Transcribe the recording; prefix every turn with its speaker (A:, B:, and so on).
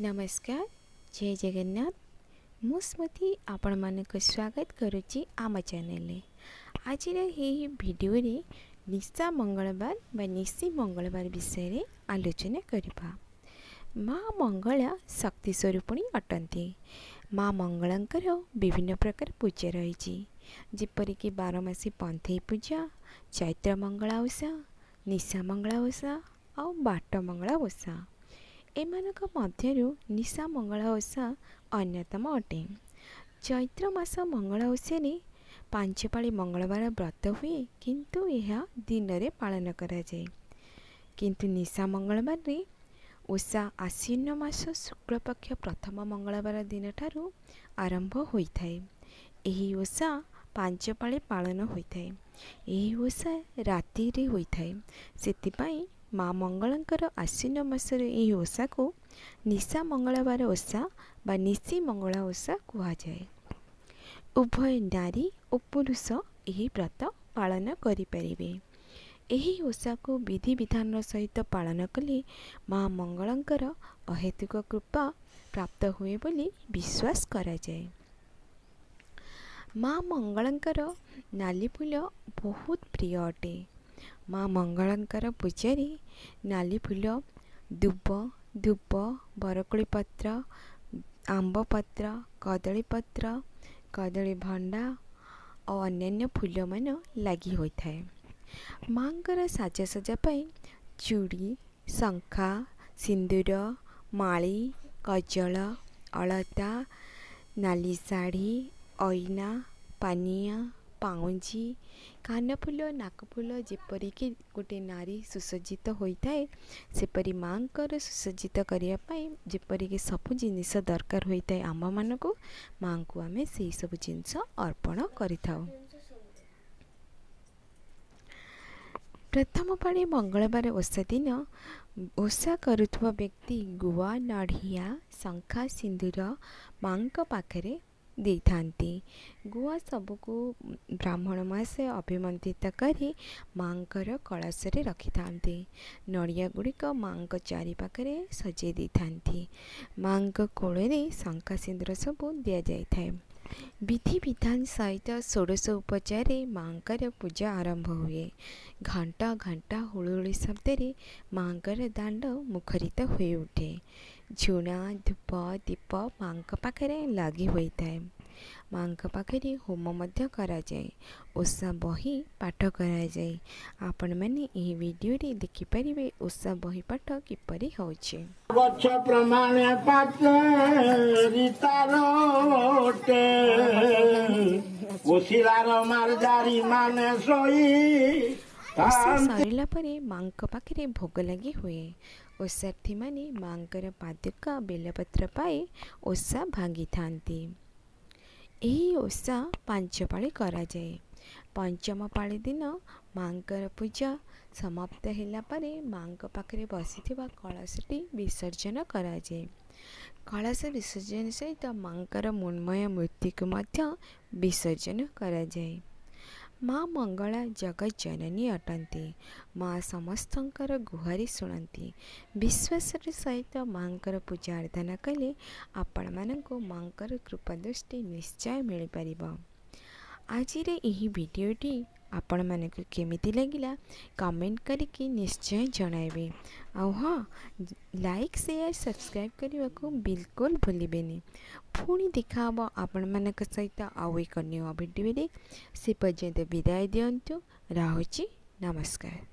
A: ନମସ୍କାର, ଜୟ ଜଗନ୍ନାଥ। ମୁଁ ସ୍ମୃତି ଆପଣମାନଙ୍କୁ ସ୍ୱାଗତ କରୁଛି ଆମ ଚ୍ୟାନେଲରେ। ଆଜିର ଏହି ଭିଡ଼ିଓରେ ନିଶା ମଙ୍ଗଳବାର ବା ନିଶି ମଙ୍ଗଳବାର ବିଷୟରେ ଆଲୋଚନା କରିବା। ମା ମଙ୍ଗଳା ଶକ୍ତି ସ୍ୱରୂପିଣୀ ଅଟନ୍ତି। ମା ମଙ୍ଗଳାଙ୍କର ବିଭିନ୍ନ ପ୍ରକାର ପୂଜା ରହିଛି, ଯେପରିକି ବାରମାସୀ ପନ୍ଥେଇ ପୂଜା, ଚୈତ୍ର ମଙ୍ଗଳା ଓଷା, ନିଶା ମଙ୍ଗଳା ଓଷା ଆଉ ବାଟ ମଙ୍ଗଳା ଓଷା। ଏମାନଙ୍କ ମଧ୍ୟରୁ ନିଶା ମଙ୍ଗଳା ଓଷା ଅନ୍ୟତମ ଅଟେ। ଚୈତ୍ର ମାସ ମଙ୍ଗଳା ଓଷାରେ 5 ପାଳି ମଙ୍ଗଳବାର ବ୍ରତ ହୁଏ, କିନ୍ତୁ ଏହା ଦିନରେ ପାଳନ କରାଯାଏ। କିନ୍ତୁ ନିଶା ମଙ୍ଗଳବାରରେ ଓଷା ଆଶ୍ୱିନ ମାସ ଶୁକ୍ଳପକ୍ଷ ପ୍ରଥମ ମଙ୍ଗଳବାର ଦିନଠାରୁ ଆରମ୍ଭ ହୋଇଥାଏ। ଏହି ଓଷା 5 ପାଳି ପାଳନ ହୋଇଥାଏ। ଏହି ଓଷା ରାତିରେ ହୋଇଥାଏ। ସେଥିପାଇଁ ମା ମଙ୍ଗଳାଙ୍କର ଆଶ୍ୱିନ ମାସରେ ଏହି ଓଷାକୁ ନିଶା ମଙ୍ଗଳବାର ଓଷା ବା ନିଶି ମଙ୍ଗଳା ଓଷା କୁହାଯାଏ। ଉଭୟ ନାରୀ ଓ ପୁରୁଷ ଏହି ବ୍ରତ ପାଳନ କରିପାରିବେ। ଏହି ଓଷାକୁ ବିଧିବିଧାନର ସହିତ ପାଳନ କଲେ ମା ମଙ୍ଗଳାଙ୍କର ଅହେତୁକ କୃପା ପ୍ରାପ୍ତ ହୁଏ ବୋଲି ବିଶ୍ୱାସ କରାଯାଏ। ମା ମଙ୍ଗଳାଙ୍କର ନାଲି ଫୁଲ ବହୁତ ପ୍ରିୟ ଅଟେ। ମା ମଙ୍ଗଳାଙ୍କର ପୂଜାରେ ନାଲି ଫୁଲ, ଦୁବ, ଧୂପ, ବରକୋଳି ପତ୍ର, ଆମ୍ବ ପତ୍ର, କଦଳୀ ପତ୍ର, କଦଳୀ ଭଣ୍ଡା ଓ ଅନ୍ୟାନ୍ୟ ଫୁଲମାନ ଲାଗି ହୋଇଥାଏ। ମାଙ୍କର ସାଜସଜ୍ଜା ପାଇଁ ଚୁଡ଼ି, ଶଙ୍ଖା, ସିନ୍ଦୁର, ମାଳି, କଜଳ, ଅଳତା, ନାଲି ଶାଢ଼ୀ, ଅଇନା, ପାନିଆ, ପାଉଁଜି, କାନଫୁଲ, ନାକଫୁଲ। ଯେପରିକି ଗୋଟେ ନାରୀ ସୁସଜ୍ଜିତ ହୋଇଥାଏ, ସେପରି ମାଙ୍କର ସୁସଜ୍ଜିତ କରିବା ପାଇଁ ଯେପରିକି ସବୁ ଜିନିଷ ଦରକାର ହୋଇଥାଏ ଆମମାନଙ୍କୁ, ମାଙ୍କୁ ଆମେ ସେଇ ସବୁ ଜିନିଷ ଅର୍ପଣ କରିଥାଉ। ପ୍ରଥମ ପାଳି ମଙ୍ଗଳବାର ଓଷା ଦିନ ଓଷା କରୁଥିବା ବ୍ୟକ୍ତି ଗୁଆ, ନଡ଼ିଆ, ଶଙ୍ଖା, ସିନ୍ଦୁର ମାଙ୍କ ପାଖରେ ଦେଇଥାନ୍ତି। ଗୁଆ ସବୁକୁ ବ୍ରାହ୍ମଣ ମହାଶୟ ଅଭିମନ୍ତ୍ରିତ କରି ମାଙ୍କର କଳସରେ ରଖିଥାନ୍ତି। ନଡ଼ିଆ ଗୁଡ଼ିକ ମାଙ୍କ ଚାରିପାଖରେ ସଜେଇ ଦେଇଥାନ୍ତି। ମାଙ୍କ କୋଳରେ ଶଙ୍ଖା, ସିନ୍ଦୁର ସବୁ ଦିଆଯାଇଥାଏ। ବିଧିବିଧାନ ସହିତ ଷୋଡ଼ଶ ଉପଚାରରେ ମାଙ୍କର ପୂଜା ଆରମ୍ଭ ହୁଏ। ଘଣ୍ଟ, ଘଣ୍ଟା, ହୁଳୁହୁଳି ଶବ୍ଦରେ ମାଙ୍କର ଦାଣ୍ଡ ମୁଖରିତ ହୋଇଉଠେ। ଝୁଣା, ଧୂପ, ଦୀପ ମାଙ୍କ ପାଖରେ ଲାଗି ହୋଇଥାଏ। ମାଙ୍କ ପାଖରେ ହୋମ ମଧ୍ୟ କରାଯାଏ। ଓଷା ବହି ପାଠ କରାଯାଏ। ଆପଣମାନେ ଏହି ଭିଡ଼ିଓରେ ଦେଖିପାରିବେ ଓଷା ବହି ପାଠ କିପରି ହେଉଛି।
B: ଗଛ ପ୍ରମାଣେ ପାଚେରୀ ତାର କୋଶିଳାର ମାର୍ଜାରୀ ମାନେ ଶୋଇ
A: ଓଷା ସରିଲା ପରେ ମାଙ୍କ ପାଖରେ ଭୋଗ ଲାଗି ହୁଏ। ଓଷାର୍ଥୀମାନେ ମାଙ୍କର ପାଦୁକା, ବେଲପତ୍ର ପାଇ ଓଷା ଭାଙ୍ଗିଥାନ୍ତି। ଏହି ଓଷା 5 ପାଳି କରାଯାଏ। ପଞ୍ଚମ ପାଳି ଦିନ ମାଙ୍କର ପୂଜା ସମାପ୍ତ ହେଲା ପରେ ମାଙ୍କ ପାଖରେ ବସିଥିବା କଳସଟି ବିସର୍ଜନ କରାଯାଏ। କଳସ ବିସର୍ଜନ ସହିତ ମାଙ୍କର ମୃଣ୍ମୟ ମୂର୍ତ୍ତିକୁ ମଧ୍ୟ ବିସର୍ଜନ କରାଯାଏ। ମା ମଙ୍ଗଳା ଜଗତ ଜନନୀ ଅଟନ୍ତି। ମା ସମସ୍ତଙ୍କର ଗୁହାରି ଶୁଣନ୍ତି। ବିଶ୍ୱାସର ସହିତ ମାଙ୍କର ପୂଜା ଆରାଧନା କଲେ ଆପଣମାନଙ୍କୁ ମାଙ୍କର କୃପା ଦୃଷ୍ଟି ନିଶ୍ଚୟ ମିଳିପାରିବ। ଆଜିର ଏହି ଭିଡ଼ିଓଟି ଆପଣମାନଙ୍କୁ କେମିତି ଲାଗିଲା, କମେଣ୍ଟ କରିକି ନିଶ୍ଚୟ ଜଣାଇବେ। ଆଉ ହଁ, ଲାଇକ୍, ସେୟାର, ସବସ୍କ୍ରାଇବ୍ କରିବାକୁ ବିଲକୁଲ ଭୁଲିବେନି। ପୁଣି ଦେଖାହେବ ଆପଣମାନଙ୍କ ସହିତ ଆଉ ଏକ ନୂଆ ଭିଡ଼ିଓରେ। ସେ ପର୍ଯ୍ୟନ୍ତ ବିଦାୟ ଦିଅନ୍ତୁ। ରହୁଛି, ନମସ୍କାର।